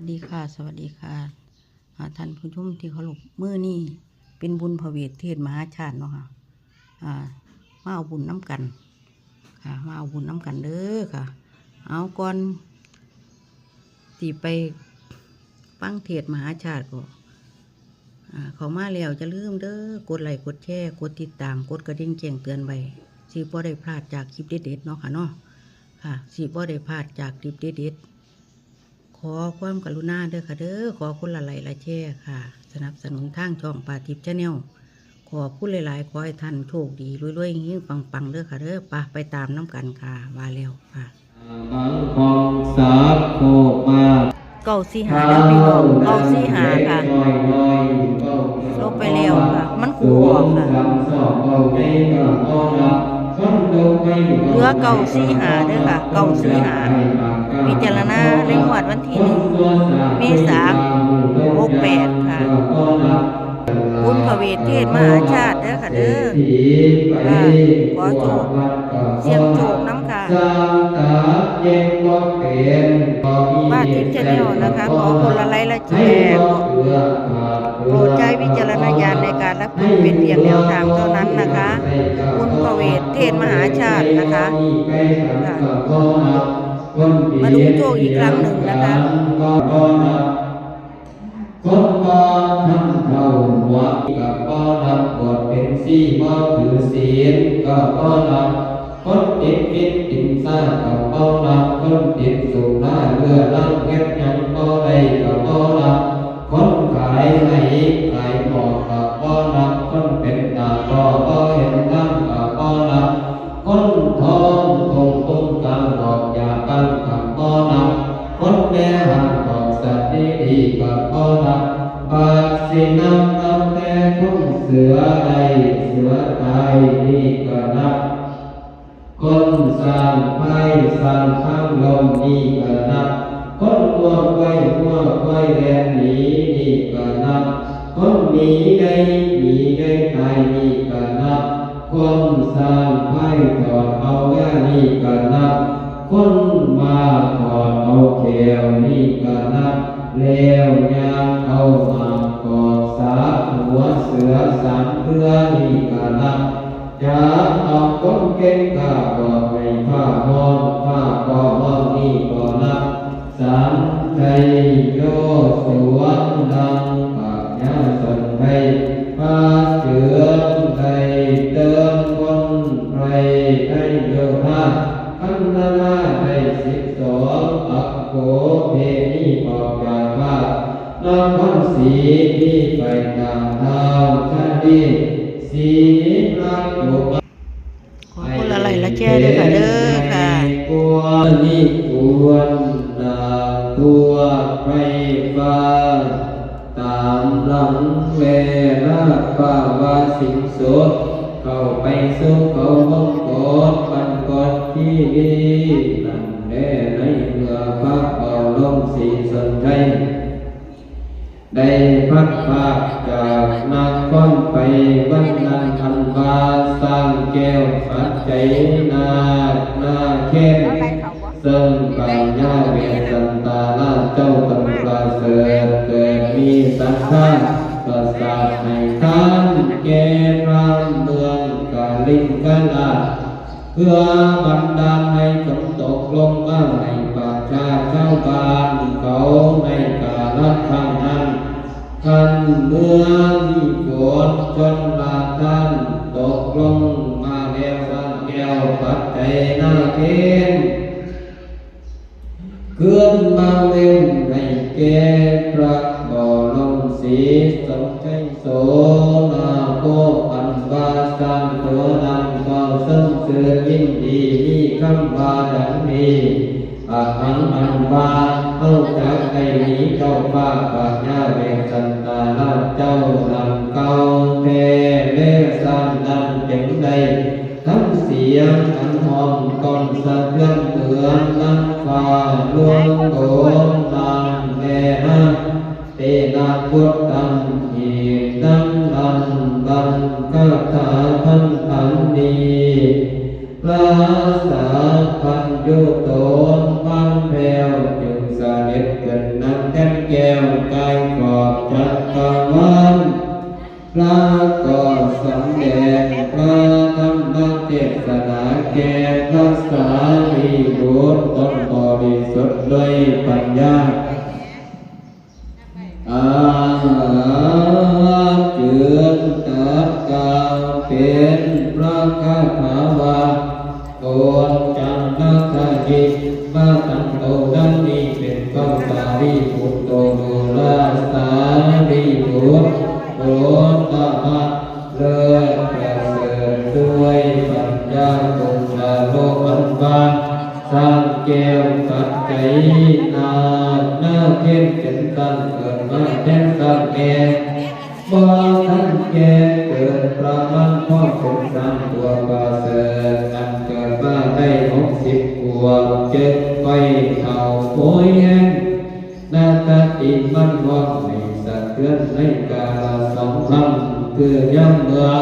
สวัสดีค่ะ สวัสดีค่ะ อ่า ท่านผู้ชมที่เคารพ มื้อนี้เป็นบุญพระเวทเทศน์มหาชาติเนาะค่ะ อ่า มาเอาบุญนำกันค่ะ มาเอาบุญนำกันเด้อค่ะ เอา ก่อนสิไปฟังเทศน์มหาชาติก็ อ่า เข้ามาแล้วอย่าลืมเด้อ กดไลก์ กดแชร์ กดติดตาม กดกระดิ่งแจ้งเตือนไว้ สิบ่ได้พลาดจากคลิปเด็ดๆ เนาะค่ะเนาะ ค่ะ สิบ่ได้พลาดจากคลิปเด็ดๆ ขอความกรุณาเด้อค่ะเด้อ ขอคนละไลก์ละแชร์ค่ะ สนับสนุนทางช่องป้าทิพย์แชนแนล ขอบคุณหลายๆ ขอให้ท่านโชคดี รวยๆ เฮงๆ ปังๆ เด้อค่ะเด้อ ไป ไปตามนำกันค่ะ ว่าแล้วค่ะ เก้าสี่ห้าเด้อพี่น้อง เก้าสี่ห้าค่ะ ลบไปแล้วค่ะ มันคู่ออกค่ะ เหลือเก้าสี่ห้าเด้อค่ะ เก้าสี่ห้า พิจารณาในงวดวันที่หนึ่งเมษาหกแปดค่ะ บุญพระเวทเทศน์มหาชาติเด้อค่ะเด้อ ค่ะ ขอโชค เสี่ยงโชคนำค่ะ ป้าทิพย์แชนแนลนะคะ ขอคนละไลก์ละแชร์ โปรดใช้วิจารณญาณในการรับชม เป็นเพียงแนวทางเท่านั้นนะคะ บุญพระเวทเทศน์มหาชาตินะคะ ค่ะ มาลุ้นโชคอีกครั้งหนึ่งนะคะ คนบ่ທັนเฒ่าหัวก็บ่นับ บวชเป็นชีบ่ถือศีลก็บ่นับ คนติดพิษติดซาก็บ่นับ คนติดสุราเรื้อรังเฮ็ดหยังบ่ได้ก็บ่นับ คนขายไหขายหมอกก็บ่นับ คนเป็นตาบอดบ่เห็นทางก็บ่นับ คนท้องโป่งโป่งกลางบอกอย่าตั้งคำบ่นับ คนแม่ห้างบอกสัตว์ดีๆก็บ่นับ บาดสินับนับแต่คนเสือไล่เสือตายนี่ก็นับ คนสร้างไฟสร้างทางลมนี่ก็นับ คนงัวควายงัวควายแล่นหนีนี่ก็นับ คนหนีไก่หนีไก่ตายนี่ก็นับ คนสร้างไฟถอดเอางานี่ก็นับ คนมาถอดเอาแขวนี่ก็นับ แล้วย่างเอาหมากกอกสาหัวเสือสามเทื่อนี่ก็นับ จับเอาคนเก่งข้าบอกให้ฟ้าฮ้อง ฟ้าก็ฮ้องนี่ก็นับ สันไทโยสวนดังปะญาสันไท พาเจืองได้เติมคนไพรไทโยธา คันนานาได้สิบสอง อักโขเพนีออกจากบ้าน นครศรีมีไปตามทางชาลี ศรีพระโข ขอบคุณละไลค์ละแชร์เด้อค่ะเด้อค่ะ ควรนิควรนาทั่วไพร่ฟ้า ตามหลังแม่นาคฟ้าว่าสิงโส เข้าไปสู่เขาวงกต บ้านกตคีรี นั่นแลในเมื่อพระเบาลงศรีสนชัย ได้พลัดพรากจากนครไปวันนั้น อันว่าสร้างแก้วปัจจัยนาคนาแข้ง ซึ่งปัญญาเวสสันดรเจ้าตนประเสริฐ เกิดมีศรัทธาประสาทให้ทานแก่พราหมณ์เมืองกาลิงกะลาด เพื่อบันดาลให้ฝนตกลงมาให้ประชาชาวบ้านเขาในกาลครั้งนั้น คันเมื่อมีฝนชลประทานตกลงมาแล้ว สร้างแก้วปัจจัยนาคเคน ขึ้นมาเว้นให้แก่พระบรมศรีสนชัยโส นาโค อันว่าสร้างตัวนั้นก็ทรงชื่อยินดี มีคำว่าดังนี้ อะหัง อันว่าเฮาจักได้หนีเจ้าฟ้าพญาเวสสันดรเจ้านั้นเก่าแท้ แลสร้างนั้นจึงได้ ทั้งเสียงอันฮ้องก้องสะเทือนเหมือนดังฟ้าหลวงโลงน้ำแม่น้ำ เตนะพุทธัง อีกดังนั้นดังคาถาพันพันนี้ พระสัพพัญญูโตฟังแล้วจึงเสด็จขึ้นนั่งแท่น ແກ້ວກາຍຂອບຈັກກະວານ ລາກໍສຳແດງພະທຳມະເທດສະນາແກ່ພະສາລີບຸດ ຄົນບໍລິສຸດດ້ວຍປັນຍາ ອາ ເຈີນຕັດກາວເປັນພະຄາຖາວ່າ ໂອນຈັນນະຄະນິ ມາຕັ້ງໂຕນັ້ນນີ້ເປັນເກົ້າ ສາລີບຸດໂຕໂລລາ ສາລີບຸດໂຄຕະມະ ເລີດປະເສີດດ້ວຍປັນຍາ ປຸນຊາໂລ ອັນວ່າ ສ້າງແກ້ວຕັດໄກ ນາກນາເພັນເປັນຊ້າງເກີດມາແທນຊ້າງແມ່ ບໍ່ທັນແກ່ເກີດປະມານພໍເປັນຊ້າງຕົວປະເສີດ ອັນເກີດມາໄດ້ຫົກສິບຂວບ ຈຶ່ງໄຂ້ເຖົ້າໂພຍແຮງ ນາຄະຕິມັນຮ້ອງໃຫ້ສະເທືອນໃນກາລະສອງຄ່ຳ ຄືຍາມເມື່ອ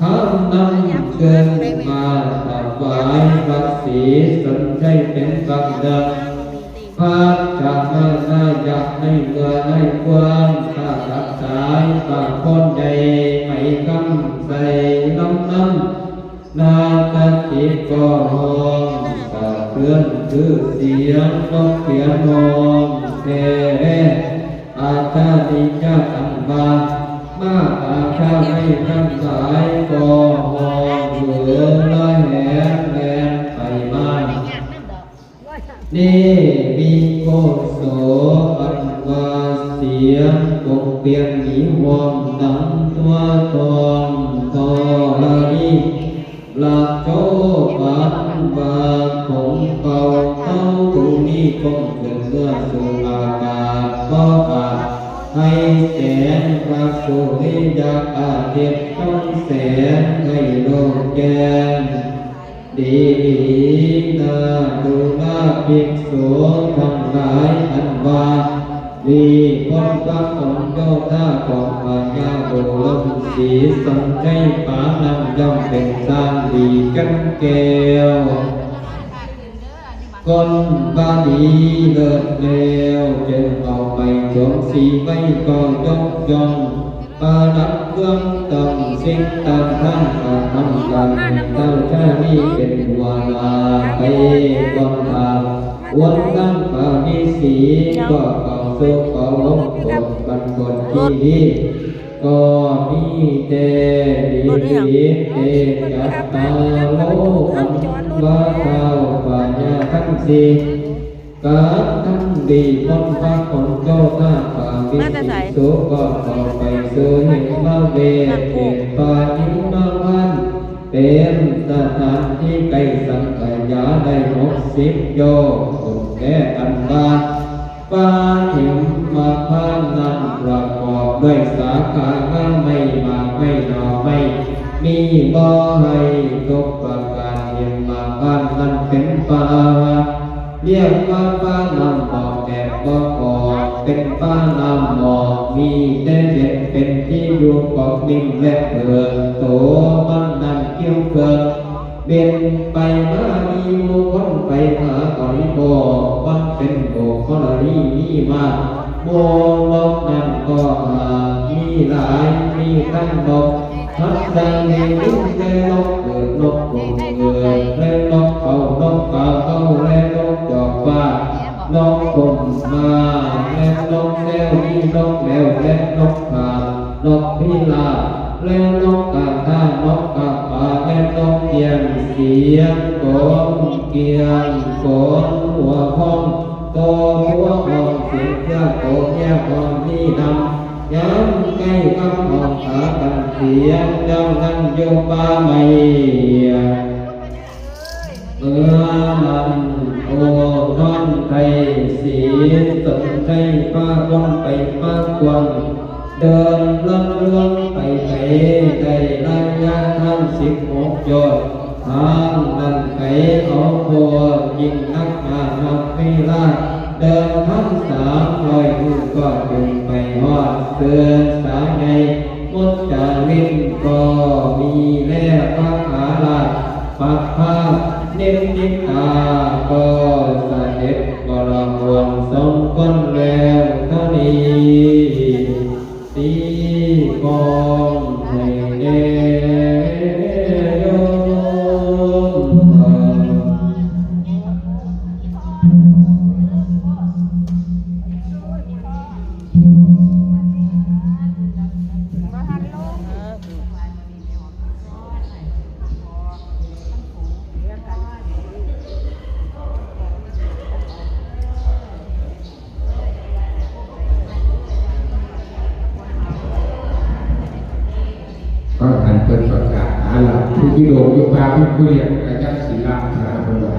ຄຳນຳເກີນມາຖວາຍພະສີສັນໄຊເປັນບັງດາ ພັດທະມານາຍະໃນເມື່ອໃນຄວາມ ປະດັບສາຍປະໂຄນໃຫຍ່ໄໝຄຳໃສ່ລຳນຳ ນາຄະຕິກໍຮ້ອງສະເທືອນ ຄືສຽງນົກເຂຍຮ້ອງແຜ່ແວ່ ອາຄານິຍະອັນວ່າ ມາອາຄາໄມທັງຫຼາຍກໍຮ້ອງເຫີລະແຫນແລ່ນໄປມາ ນີ້ມີໂກໂສອັນວ່າສຽງປົກປ່ຽງມີຮ້ອງດັງຕົວທອງທໍລະນີ ລະໂຈຝັນວ່າຄົງເປົ່າເຕົ້າຜູ້ນີ້ຄົງຂຶ້ນເມືອສູ່ອາກາດ ບໍ່ອາດໃຫ້ແສງພະສຸລິຍະອາທິດສ່ອງແສງໃຫ້ໂລກແຈ້ງ ດີໆ ນາດູລາພິກສຸທັງຫຼາຍ ອັນວ່າ ດີພົນພະຂອງໂຍທາຂອງພະຍາບຸລົມສີສັນໄຊປານນັ້ນ ຍ່ອມເປັນຊ້າງດີກັນແກ້ວ ຄົນວ່າດີເລີດແລ້ວ ຈຶ່ງເອົາໄປໂຈມສີໄວ້ກໍຍົກຍ່ອງ ປະດັບເຄື່ອງຕ້ອງສິ່ງຕ່າງທາງກະທຳການໃຫ້ເຈົ້າຊາລີເປັນຫົວໜ້າໄປກ່ອນທ່າ ອວນທັງປະວິສີກໍເຂົ້າສູ່ເຂົ້າລົມກົດບັນກົດທີ່ດີ ກໍມີແຕ່ດີເດເຕຈັດຕາໂລ ອັນວ່າທ້າວພະຍາທັງສີ່ ກະທັງດີພົນພະຄົນໂຍທາປາວິສຸ ມາແຕ່ໃສ? ສຸກໍເຂົ້າໄປສູ່ຫິມມະເວດ ເປັນປ່າຫິມມະພານ ເປັນສະຖານທີ່ໃກ້ສັງຂະຢາໄດ້ຫົກສິບໂຍ ພຸ້ນແລ ອັນວ່າ ປ່າຫິມມະພານນັ້ນປະກອບດ້ວຍສາຂາງາໄມ້ ໝາກໄມ້ ໜໍ່ໄມ້ ມີບໍ່ໃຫ້ຕົກປະການ ຫິມມະພານນັ້ນເປັນປ່າ ຮຽກວ່າປ່ານ້ຳອອກແດດບໍ່ອອກ ເປັນປ່ານ້ຳໝອກ ມີແຕ່ເຢັນເປັນທີ່ຢູ່ ກອກໜິ່ງແລະເພີງ ໂຕມັນນັ້ນກິ້ວເຄືອງ ບິນໄປມາ ມີໝູ່ຄົນໄປຫາຫອຍບໍ່ ມັນເປັນໂບກກໍລະນີມີມາກ ໝູ່ນົກນັ້ນກໍຫາກມີຫຼາຍ ມີທັງນົກ ທັກສະເນລິງ ແລະນົກເກີດນົກກົງເກີດ ແລະນົກເຂົານົກກາເຂົາ ແລະນົກຈອກຟ້າ ນົກຂົມມ້າ ແລະນົກແຊວ ມີນົກແລວ ແລະນົກຂາດ ນົກພິລາບ ແລະນົກກາທາ ນົກກະປາ ແລະນົກກ້ຽງ ສຽງກົງກ້ຽງ ກົງຫົວພ້ອງ ໂຕຜົວຮ້ອງສຽງເຄືອ ໂຕເມຍຮ້ອງມີນ້ຳ ຍາມໃກ້ຄຳຮ້ອງຫາກັນສຽງ ຍາມນັ້ນຢູ່ປ່າໄມ້ ເມື່ອນັ້ນໂອນອນໄທສີສົນໄທພາຄົນໄປມາກວ້າງ ເດີນລຳລວງໄປໄກໄດ້ໄລຍະທາງສິບຫົກໂຍດ ທາງນັ້ນໄກເອົາໂພດ ຍິ່ງນັກມານັບເວລາ ເດີນທາງສາມຮ້ອຍມື້ກໍຈຶ່ງໄປຮອດເຊື່ອສາໃຫຍ່ ມຸດຈາວິນກໍມີແລພະຄາລາດ ປັບພານິມມິດຕາກໍສະເດັດ ກໍລະຫວງສອງຄົນແລ້ວເທົ່າ ເພິ່ນປະກາດຫາລາດ ຜູ້ຢູ່ດົງຢູ່ປ່າ ເພິ່ນຜູ້ລ້ຽງກະຈັກສິລາດຫາເພິ່ນວ່າ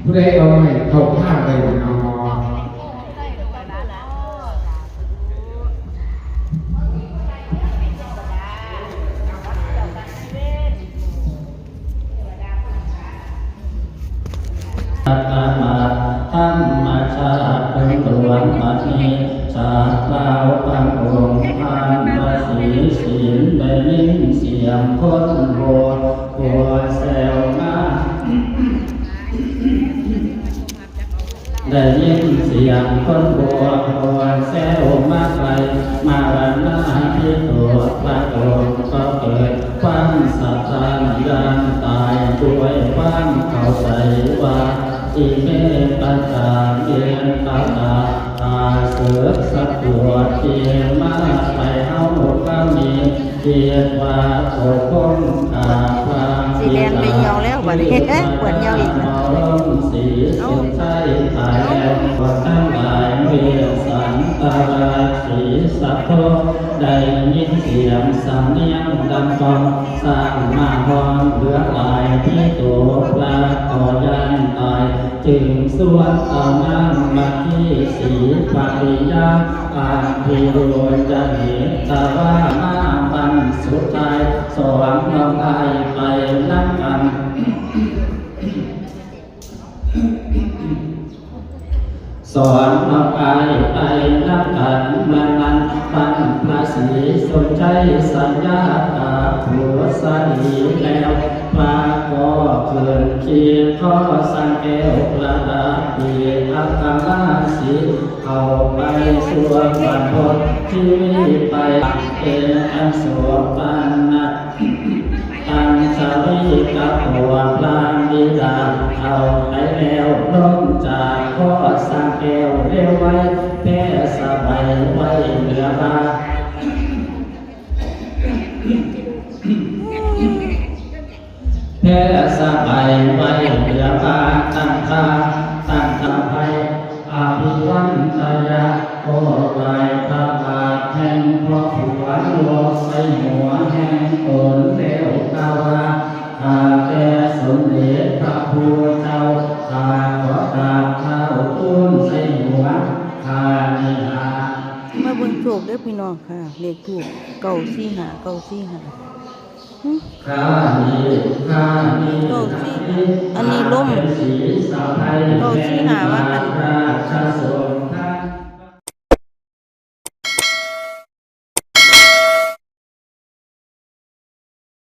ຜູ້ໃດເອົາໄມ້ເຂົ້າພາງໄດ້ເນາະ? ອັດຕະມາທຳມະຊາດເປັນດວງມະນີ ຊາດລາວຕັ້ງອົງທ່ານພະສີສິນ ໄດ້ຍິນສຽງຄົນໂຫ ໂຫແຊວມາ ໄດ້ຍິນສຽງຄົນບວກໂຫແຊວມາໄກ ມະລະນາພິໂຕພະອົງກໍເກີດຄວາມສະທ້ານຢ້ານຕາຍ ດ້ວຍຄວາມເຂົ້າໃຈວ່າ ອິເມ ປະຈາ ເມ ຕະຕາ ຂ້າເສີກສັດຕົວທີ່ມາໄປເຮົາກໍມີ ຄິດວ່າຕົວຄົນຂ້າພະ ຊິແລ່ນໄປຍ່ຽວແລ້ວບັດນີ້ ປວດຍ່ຽວອີກ ເອົາ ເອົາ ທັງຫຼາຍເວສັນຕະລາດສີສະໂທ ໄດ້ຍິນສຽງສຳນຽງດັງກ້ອງ ຊ້າງມາຮ້ອງເຫຼືອຫຼາຍ ພິໂຕພະກໍຢ້ານຕາຍ ຈຶ່ງຊວນເອົານາງມະຄີສີພະລິຍາ ອະພິໂຣຈະເຫຕວາ ມາບັ້ນສຸດທ້າຍ ສອງນ້ອງອ້າຍໄປນຳກັນ ສອງນ້ອງອ້າຍໄປນຳກັນ ເມື່ອນັ້ນບັ້ນພະສີສົນໄຊສັນຍາກັບຜູ້ສາລີແລ້ວ ພະກໍຂຶ້ນຂີ່ຄໍຊ້າງແກ້ວປະດັບດີອັກຂະລາສີ ເຂົ້າໄປສູ່ບັນພົດທີ່ມີໄປ ເປັນອັນໂສປານະ ອັນສາລີກັບຕົວພະບິດາເຂົ້າໄປແລ້ວ ລົງຈາກຄໍຊ້າງແກ້ວເລວໄວ ແຜ່ສະບາຍໄວ້ເຫຼືອບ່າ ແຜ່ສະບາຍໄວ້ເຫຼືອບ່າ ຕັ້ງທ່າ ຕັ້ງທ່າໄວ້ ອະພິວັນຕະຍະ ຂໍໄຫວ້ພະບາດແຫ່ງພໍ່ຜົວ ໂລກໃສ່ຫົວແຫ່ງຕົນແລ້ວກ່າວວ່າ ຂ້າແຕ່ສົມເດັດພະພຸດທະເຈົ້າ ຂ້າຂໍກາບເທົ້າທູນໃສ່ຫົວຂ້ານີ້ຫາ ມາເບິ່ງໂຊກເດີ້ພີ່ນ້ອງ ເລກທູບ ເກົ້າສີ່ຫ້າ ເກົ້າສີ່ຫ້າ ຫຶ ເກົ້າສີ່ຫ້າ ເກົ້າສີ່ຫ້າ ອັນນີ້ລົມ ເກົ້າສີ່ຫ້າ ວ່າຫັ້ນ